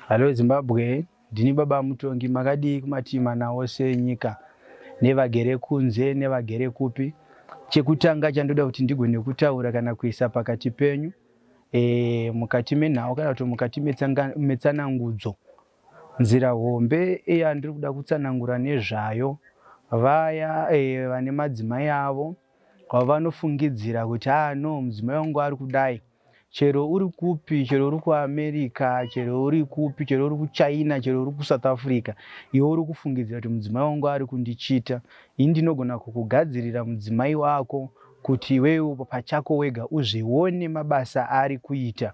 Hallo Zimbabwe, ndini baba Mutongi, makadii kumativi mana ose enyika nevagere kunze nevagere kupi. Chekutanga chandoda kuti ndigone kutaura kana kuisa pakati penyu e, mukati menhau kana kuti mukati metsanangudzo, nzira hombe yandiri kuda kutsanangura nezvayo vaya e, vane madzimai avo wavanofungidzira kuti ah no mudzimai wangu ari kudai chero uri kupi chero uri kuAmerica chero uri kupi chero uri kuChina chero uri kuSouth Africa iwe uri kufungidzira kuti mudzimai wangu ari kundichita ini ndinogona kukugadzirira mudzimai wako kuti iwewe pachako wega uzvione mabasa aari kuita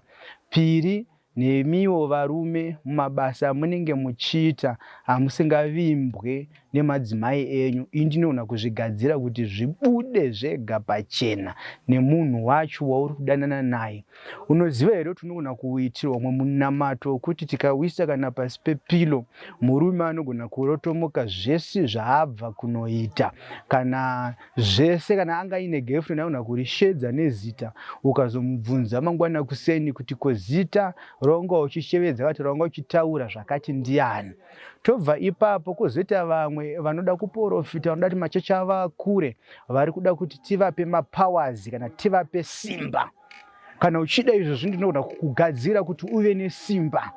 piri Nemiwo varume mumabasa amunenge muchiita amusingavimbwe nemadzimai enyu ini ndinoona kuzvigadzira kuti zvibude zvega pachena nemunhu wacho wauri kudanana naye. Unoziva here kuti unogona kuitirwa umwe munamato wekuti tikauisa kana pasi pepilo murume anogona kurotomoka zvese zvaabva kunoita kana Zvese kana anga aine girlfriend anogona kurishedza nezita ukazomubvunza mangwana kuseni kuti ko zita raunga uchishevedza kati raunga uchitaura zvakati ndiani. Tobva ipapo kozoita vamwe vanoda kuporofita vanoda kuti machechi avo akure vari kuda kuti tivape mapowers kana tivape simba. Kana uchida izvozvi ndinogona kukugadzira kuti uve nesimba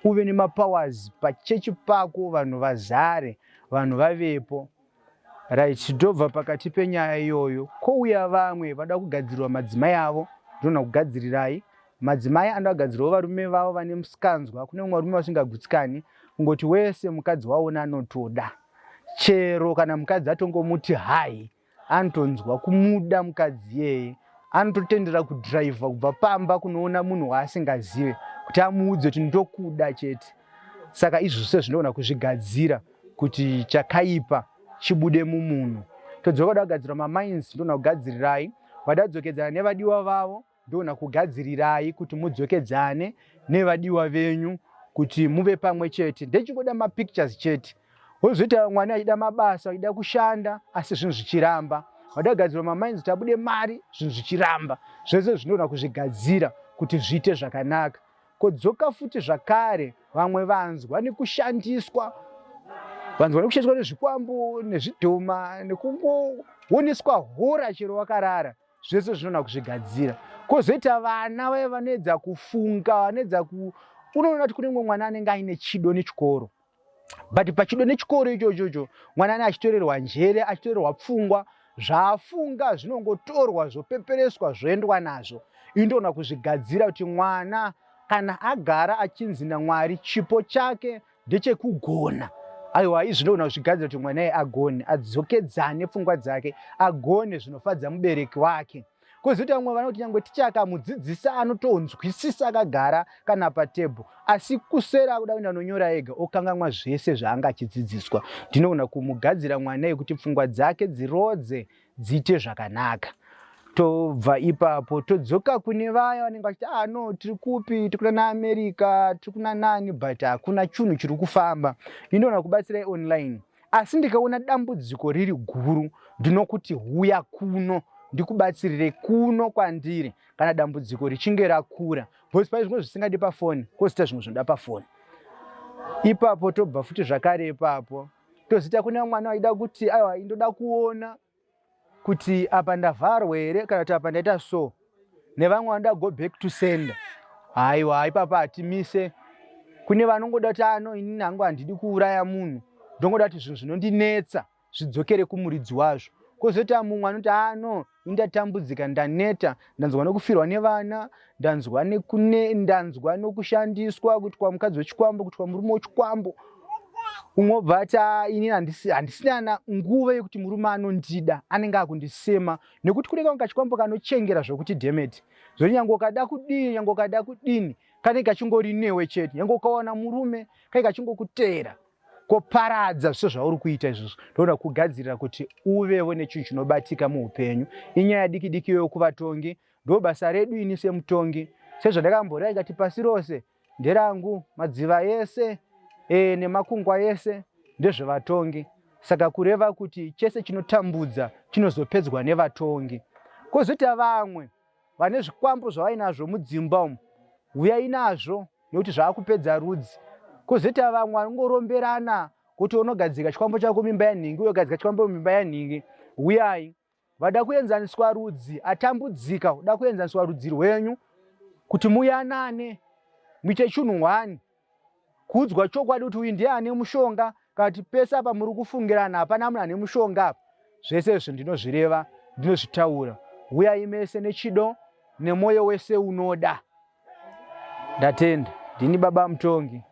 uve nemapowers pachechi pako vanhu vazare vanhu vavepo. Right, tobva pakati penyaya iyoyo kouya vamwe vada kugadzirwa madzimai avo, ndinoona kugadzirirai madzimai anoda kugadzirwawo varume vavo vane musikanzwa. Kune vamwe varume vasingagutsikani kungoti wese mukadzi waona anotoda, chero kana mukadzi atongomuti hai anotonzwa kumuda mukadzi iyeye, anototendera kudhiraivha kubva pamba kunoona munhu waasingazive kuti amuudze kuti ndokuda chete. Saka izvo zvose zvinogona kuzvigadzira kuti chakaipa chibude mumunhu. Todzoka kuda kugadzirwa mamines, ndogona kugadzirirai. Vada kudzokedzana nevadiwa vavo, ndogona kugadzirirai kuti mudzokedzane nevadiwa venyu kuti muve pamwe chete. Ndechingoda mapictures chete. Wozoita mwana achida mabasa, achida kushanda, asi zvinhu zvichiramba. Vada kugadzirwa mamines kuti abude mari, zvinhu zvichiramba. Zvese zvinogona kuzvigadzira kuti zviite zvakanaka. Kodzoka futi zvakare vamwe vanzwa nekushandiswa vanzwa nekushandiswa nezvikwambo nezvidhoma nekungooneswa hora chero wakarara zvese zvinona kuzvigadzira kozoita vana vaye vanoedza kufunga vanoedza ku unoona kuti kune mumwe mwana anenge aine chido nechikoro but pachido nechikoro ichochocho mwana ane achitorerwa njere achitorerwa pfungwa zvaafunga zvinongotorwa zvopepereswa zvoendwa nazvo indoona kuzvigadzira kuti mwana kana agara achinzi namwari chipo chake ndechekugona aiwa izvi ndogona kuzvigadzira kuti mwana iye agone adzokedzane pfungwa dzake agone zvinofadza mubereki wake Kozoita vamwe vana kuti nyangwe ticha akamudzidzisa anotonzwisisa akagara kana patebho asi kusera akuda kuenda anonyora ega okangamwa zvese zvaanga achidzidziswa. Ndinogona kumugadzira mwana yekuti pfungwa dzake dzirodze dziite zvakanaka. Tobva ipapo todzoka kune vaya vanenge vachiti ah no tiri kupi tiri kuna naAmerica tiri kuna nani but hakuna chunhu chiri kufamba. Ndinogona kubatsirai online Asi ndikaona dambudziko riri guru ndinokuti huya kuno ndikubatsirire kuno kwandiri kana dambudziko richinge rakura because pane zvimwe zvisingadi pafoni kozoita zvimwe zvinoda pafoni ipapo tobva futi zvakare ipapo tozoita kune mwana waida kuti aiwa indoda kuona kuti apa ndavharwa here kana kuti apa ndaita so nevamwe vanoda go back to sender haiwa ipapa hatimise kune vanongoda kuti ano ah, inini hangu handidi kuuraya munhu ndongoda kuti zvinhu zvinondinetsa zvidzokere kumuridzi wazvo kozoita mumwe anoti ano ah, ini ndatambudzika ndaneta ndanzwa nokufirwa nevana ndanzwa nekune ndanzwa nokushandiswa kuitwa mukadzi wechikwambo kuitwa murume wechikwambo umwe obva ati ah, ini handisina nguva yekuti murume anondida anenge akundisema nekuti kune kamwe kachikwambo kanochengera zvokuti dhemeti zvoti nyange ukada kudini nyange ukada kudini kanenge kachingori newe chete nyange ukawana murume kanenge kachingokuteera koparadza zvese zvauri kuita izvozvo ndoda kugadzirira kuti uvewo nechinhu chinobatika muupenyu inyaya diki diki iyoyo kuvatongi ndo basa redu ini semutongi sezvandakamboreva ikati pasi rose nderangu madziva ese e, nemakungwa ese ndezvevatongi saka kureva kuti chese chinotambudza chinozopedzwa nevatongi kozoita vamwe vane zvikwambo zvavainazvo mudzimba umu huyai nazvo nekuti zvaakupedza rudzi. Kozoita vamwe vanongoromberana kuti unogadzika chikwambo chako mimba yanhingi uyo gadzika chikwambo mimba yanhingi. Huyai vada kuenzaniswa rudzi atambudzika uda kuenzaniswa rudzi rwenyu kuti muyanane muite chinhu hwani kuudzwa chokwadi kuti uyu ndiye ane mushonga kana kuti pese apa muri kufungirana hapana munhu ane mushonga apa zvese izvo ndinozvireva ndinozvitaura huyai mese nechido nemwoyo wese unoda ndatenda ndini baba mutongi.